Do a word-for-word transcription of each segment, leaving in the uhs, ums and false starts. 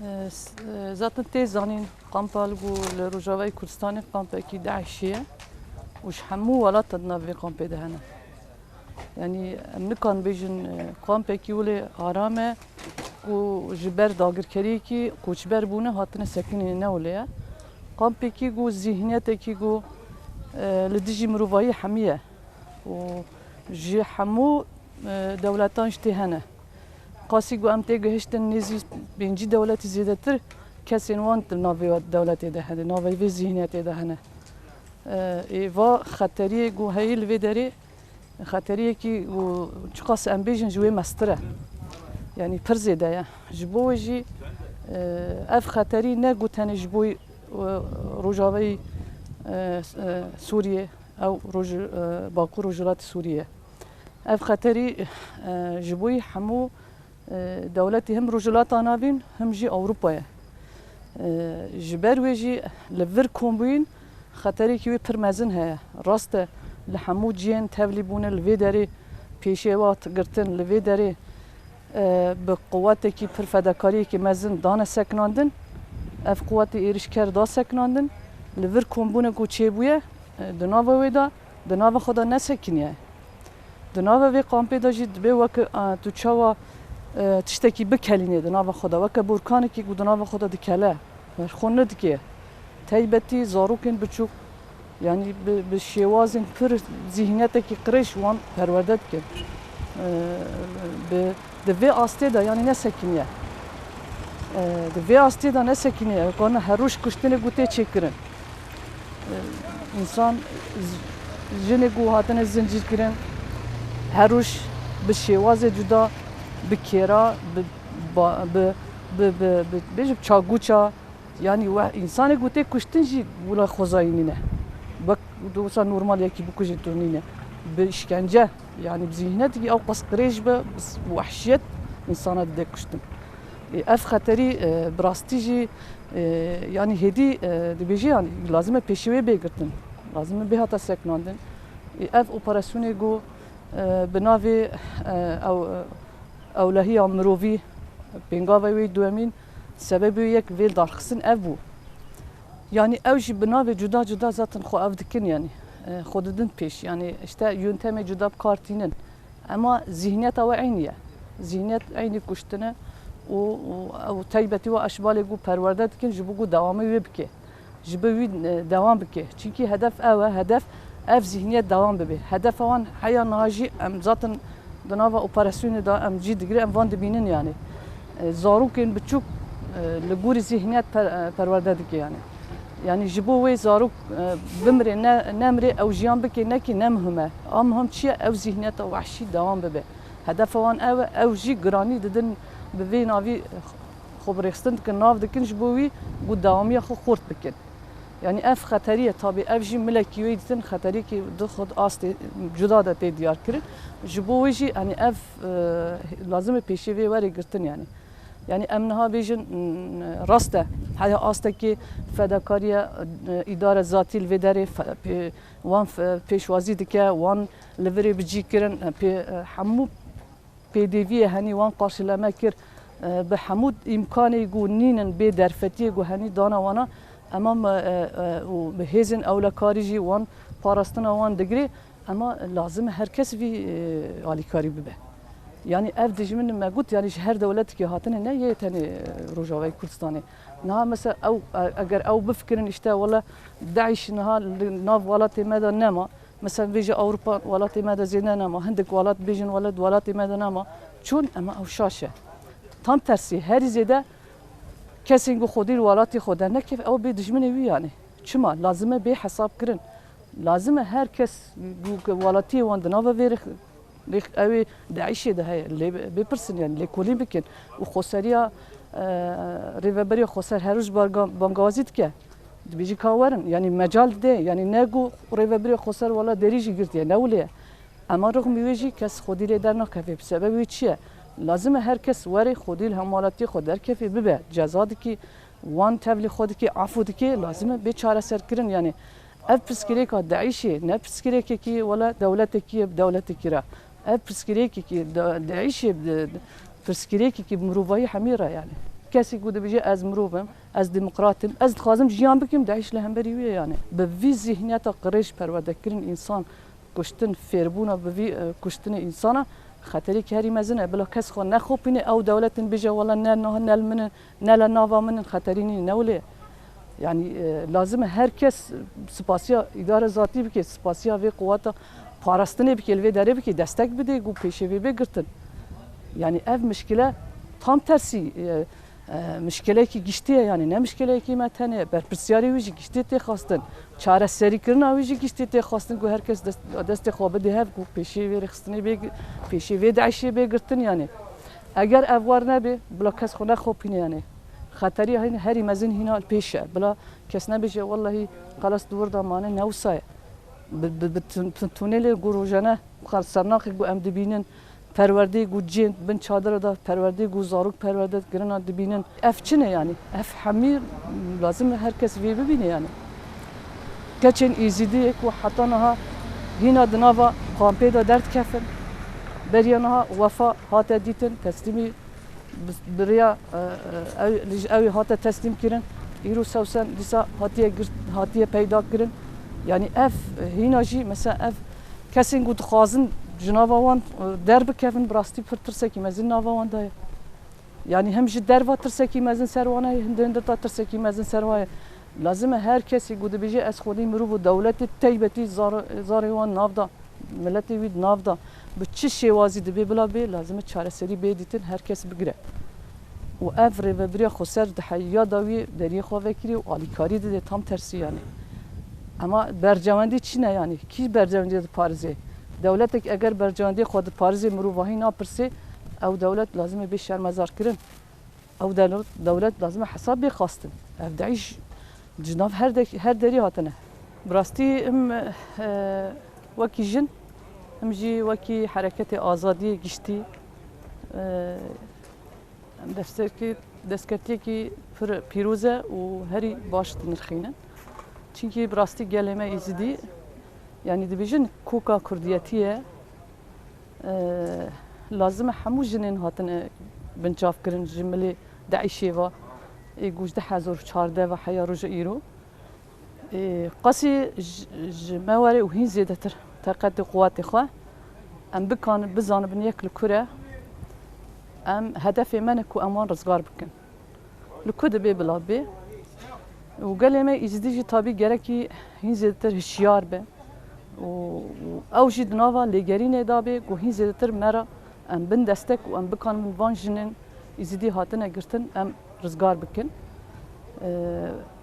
E, s-, e, zaten tê zanîn kampa li ku li Rojavayê Kurdistanê kampekî DAIŞ'ê ye û ji hemû welata di nav vê kampê de hene. Yanî em nikan bêjin, e, kampekî wile aram e ku ji ber dagirkeriyekî koçber bûne hatine sekinîne ne wile ye. Kampekî ku zîhniyetekî ku, e, li dijî mirovahî hemî ye û ji hemû, e, dewletan jî tê hene. Qasî ku em tê gihiştin nêzî pêncî dewletî zêdetir kesên wan di navê dewletê de hene, navê vê zîhniyetê de hene. E, ê va xeteriyê ku heyî li vê derê, xeteriyekî ku çiqas em bêjin ji wê mestir e. Yanî pir zêde ye. Ji bo wê jî, e, ev xeterî ne ku tenê ji bo, e, Rojavayê, e, e, Sûriyê, ew roj-, e, Bakur Rojhilatê Sûriyê. Ev xeterî, e, ji bo hemû, e, dewletî hem Rojhilata Navîn hem jî Ewropa ye. E, ji ber wê jî li vir kombûyîn xeterekî wê pir mezin heye. Rast e, li hemû cihên tevlî bûne, li vê derê pêşê hat girtin, li vê derê, e, bi quwetekî pir fedakariyekî mezin dane sekinandin. Ev quwetê êrişker da sekinandin. Li vir kombûne ku çêbûye, e, di nava wê de, di nava xwe de nesekiniye. Di nava vê kampê de jî dibê weke, e, tu çawa, e, tiştekî bikelînê di nava xwe de, weke borkanekî ku di nava xwe de dikele, xwe nedike. Teybetî zarokên biçûk, yanî bi, bi şêwazên pir zîhniyetekî qirêj wan perwerde dikin. E, bi, di vê astê de, yanî nesekiniye. E, di vê astê de nesekiniye. Kana her roj kuştinê ku tê çêkirin. E, însan, z-, jinê ku hatine zincîrkirin, her roj bi şêwazê cuda, bi kêra, bi ba-, bi, bi, bi, bi, bêjim çaguça, yanî we, însanê ku tê kuştin jî wila xwezayî nîne. Wek wisa normal yekî bikujê tu nîne. Bi îşkence, yanî bi zîhnetekî ew qas qirêj be, bi s-, wehşiyet însana dide kuştin. E, ev xeterî, e, bi rastî jî, e, yanî hêdî, e, dibêje, yanî lazim e pêşî wê bê girtin. Lazim e bê hata sekinandin. E, ev operasyonê ku, e, bi navê, e, ew, e, ewlehiya mirovî, pêngava wê duyemîn, sebebê yek vê darxistin ev bû. Yanî ew jî bi navê cuda cuda zaten xwe ev dikin, yanî, e, xwe didin pêş. Yanî işte yöntemê cuda bi kar tînin. Ema zihniyeta we eynî ye. Zihniyet eynî kuştin e û, û ew teybetî we eşbalê ku perwerde dikin ji bo ku dewamê wê bike. Ji bo wî, e, dewam bike. Çimkî hedef ew e, hedef ev zihniyet dewam bibe. Hedefa wan heya niha jî em zaten di nava operasyonê de em cî digire, em van dibînin yanî. E, zarokên biçûk, e, li gorî zihniyet per-, e, perwerde dike yanî. Yanî ji bo wê zarok, e, bimire, ne, nemire, ew jiyan bike, nekî ne muhim e. A muhim çi ye? Ew zihniyeta wehşî dewam bibe. Hedefa wan ew e, ew jî giranî didin bi vê navî xwe bi rêxistin dikin, nav dikin ji bo wî ku dewamiya xwe xurt bikin. Yanî ev xeterî ye, tabî ev jî milekî wê dîtin xeterîkî di xwe di astê cuda de tê diyar kirin. Ji bo wê jî, yanî ev, e, lazim e pêşî vê were girtin yanî. Yanî em niha bêjin, mm, rast e, heya astekê fedakariye, e, îdare zatî li vê derê fe-, pê-, wan fe-, pêşwazî dike, wan li virê bi cî kirin, e, pê-, e, hemû pêdeviyê henî wan qarşileme kir, e, bi hemû îmkanê ku nînin bê derfetiyê ku henî dana wana, ema me, e, e, û bi hêzên ewlekarî jî wan parastina wan digirê, ema lazim e her kes vî, e, alîkarî bibe. Yanî ev dijmin me got, yanî ji her dewletekê hatine, ne yê tenê, e, Rojavayê Kurdistanê. Niha mesela ew, e, eger ew bifikirin, işte wele DAIŞ niha li nav welatê me de nema, mesela vêje Ewropa welatê me de zêde nema, hindik welat bêjin wele di welatê me de nema. Çûn, ema ew şaş e. Tam tersî, herî zêde kesên ku xwedî li welatê xwe dernekeve, ew bê dijminê wî yanî. Çima? Lazim e bê hesab kirin. Lazim e her kes ku, ku welatiyê wan di nava vê rêx-, rêx-, ew ê DAIŞê de heye, lê bê-, bêpirsin yanî, lêkolîn bikin. Û xweseriya, e, rêveberiya xweser her roj barga-, bangawazî dike. Dibêjî ka werin, yanî mecal dide, yanî ne ku rêvebirê xweser wela derî jî girtiye, ne wile ye. Ema rixmî wê jî kes xwedî lê dernakeve. Bi sebeb wê çi ye? Lazim e her kes were xwedî li hemwelatiyê xwe derkeve bibe. Ceza dikî, wan tevlî xwe dikî, afû dikî, lazim e bê çareserkirin. Yanî ev pirsgirêka DAIŞê, ne pirsgirêkekî wela dewletekî ye bi dewletekî re. Ev pirsgirêkekî de-, DAIŞê, de-, pirsgirêkekî mirovahî hemî re yanî. Kesî ku dibêje ez mirov im, ez demokrat im, ez dixwazim jiyan bikim, DAIŞ li hemberî wî ye yani. Bi vî zihniyeta qirêj perwerde kirin însan, kuştin, fêrbûna bi vî, e, kuştinê însana xeterî herî mezin e. Bila kes xwe nexopîne, ew dewletin bêje wela ne niha ne li min in, ne li nava min in, xeterî nîne, ne wile. Yani, e, lazim e her kes spasiya îdare zatî bike, spasiya vê quwata parastinê bike, li vê derê bike, destek bide, ku pêşê vê bê girtin. Yani ev mişkile tam tersî, e, e, mişkilekî giştî ye, yani ne mişkilekî me tenê, berpirsyarê wî jî giştî tê xwestin, çareserîkirina wî jî giştî tê xwestin, ku her kes dest, destê xwe bide hev, ku pêşê vê rêxistinê bê, pêşê vê DAIŞê bê girtin yani. Eger ev war nebe, bila kes xwe nexopîne yani. Xeteriya hîn herî mezin hîna li pêş e. Bila kes nebêje, wellahî xelas di wir de mane, ne wisa ye. Bi, bi, bi tun-, tun-, tunelê ku rojane xer sernaxê ku em dibînin, perwerdeyê ku cihên bin çadira de, perwerdeyê ku zarok perwerde kirina dibînin. Ev çi ne yani? Ev hemî lazim e her kes vê bibîne yani. Keçên Êzidiyê ku heta niha hîna di nava kampê de derdikevin, beriya niha Wefa hate dîtin, teslîmî bi, bi riya, e, e, ew, li ji ew ê hate teslîm kirin. Îro sewsen dîsa hatiye girt, hatiye peyda kirin. Yani ev, e, hîna jî mesela ev kesên ku dixwazin ji nava wan, e, derbikevin, bi rastî pir tirsekî mezin nava wan de ye. Yani hem ji derva tirsekî mezin ser wan heye, hindê hindê de tirsekî mezin ser wan heye. Lazim e her kesî ku dibêje ez xwedî mirov û dewletê, teybetî zar-, zarê wan nav da, miletê wî di nav da, bi çi şêwazî dibê bila bê, lazim e çareserî bê dîtin, her kes bigire. Û ev rêvebiriya xweser di heya dawiyê deriyê xwe vekirî û alîkarî dide, tam tersî yani. Ema bercewendî çi ne yani? Kî bercewendî diparizê? Dewletek eger bercewendiyê xwe diparizê, mirovahî napirsê, ew dewlet lazim e bê şermezar kirin. Ew dewlet, dewlet lazim e hesab bê xwestin. Ev DAIŞ ji nav her de-, her derî hatine. Bi rastî em, e, wekî jin, em jî wekî hereketê azadiyê giştî, e, em desteke-, destkeftiyekî pir pîroz e û herî baş dinirxînin. Çimkî bi rastî gelê me Êzidî, yanî dibêjin koka kurdiyetî ye. E, lazim e hemû jinên hatine binçavkirin ji milê DAIŞê ve, ê ku ji du hezar û çardeh ve heya roja îro. Ê, qasî ji, ji me were û hîn zêdetir teqetê quwetê xwe em bikanin, bizanibin yek li kur e. Em, hedefê me ne ku em wan rizgar bikin. Li ku dibê bila bê. Û gelê me Îzidî jî tabî gerekî hîn zêdetir hişyar be. Û, û ew jî di nava lêgerînê de bê ku hîn zêdetir me re em bin destek û em bikanin van jinên Îzidî hatine girtin, em rizgar bikin. E,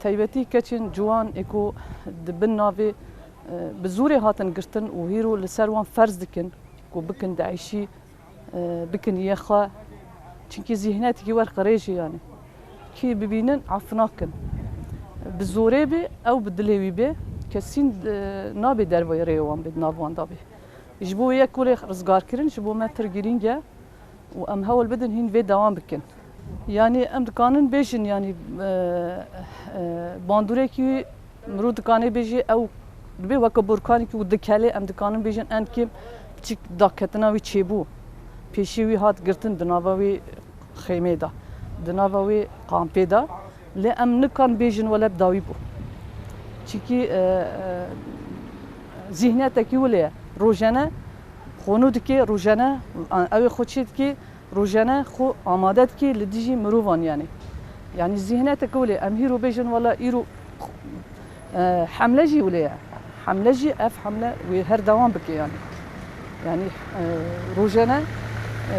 taybetî keçên ciwan ê ku di bin navê, e, bi zorê hatin girtin û hîro li ser wan ferz dikin ku bikin DAIŞî, e, bikin yê xwe. Çimkî zîhnetekî wer qirêj e yani. Kî bibînin, af nakin. Bi zorê bê, ew bi dilê wî bê, kesîn, e, nabê dervayê rêyê wan bê, di nav wan de bê. Ji bo yek kulê rizgarkirin ji bo me pir girîng e û em hewl bidin hîn vê dewam bikin. Yanî em dikanin bêjin, yanî, e, e, bandorêkî mirov dikane bêjî ew dibê weke borkanekî û dikelê, em dikanin bêjin en kêm piçik daketina wî çêbû. Pêşî wî hat girtin di nava wî xêmê de, di nava wî kampê de. Lê em nikan bêjin wele bi dawî bû. Çimkî, e, e, zîhniyetekî wile ye. Rojane xwe nû dike, rojane, ew ê xwe çê dike, rojane xwe amade dike li dijî mirovan yani. Yani zîhniyetek wile ye. Em hîro bêjin wela îro, e, hemle jî wile ye. Hemle jî, ev hemle wê her dewam bike yani. Yani, e, rojane, e,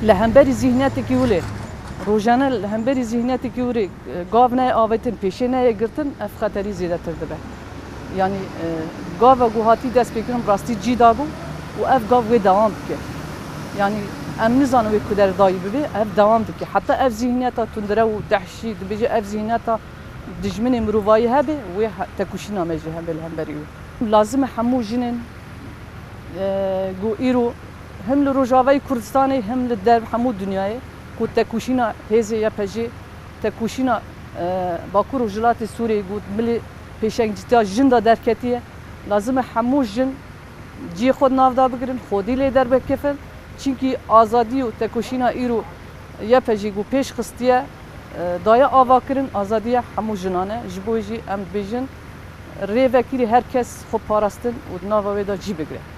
li hemberî zîhniyetekî wile, rojane li hemberî zîhniyetekî wile, e, gav neyê avêtin, pêşê neyê girtin, ev xeterî zêdetir dibe. Yani, e, gava ku hatî dest pê kirin bi rastî cî dabû û ev gav wê dewam bike. Yani em nizanin wê ku der dayî bibe, ev dewam dike. Heta ev zîhniyeta tundrew û dehşî dibêje, ev zîhniyeta dijminê mirovayî hebe, wê he-, tekoşîna me jî hebe li hemberî wê. Lazim e hemû jinên, e, ku îro him li Rojavayê Kurdistanê him li derv hemû dinyayê ku tekoşîna hêzê Y P G, tekoşîna, e, Bakur û Rojhilatê Sûriyê ku milê pêşengcîtiya jin de derketiye, lazim e hemû jin cihê xwe di nav de bigirin, xwedî lê derbekevin. Çimkî azadî û tekoşîna îro YPJ'ê ku pêş xistiye, e, daye avakirin, azadiya hemû jinan e. Ji bo wê jî em dibêjin, rêvekirî her kes xwe parastin û di nava wê de cî bigire.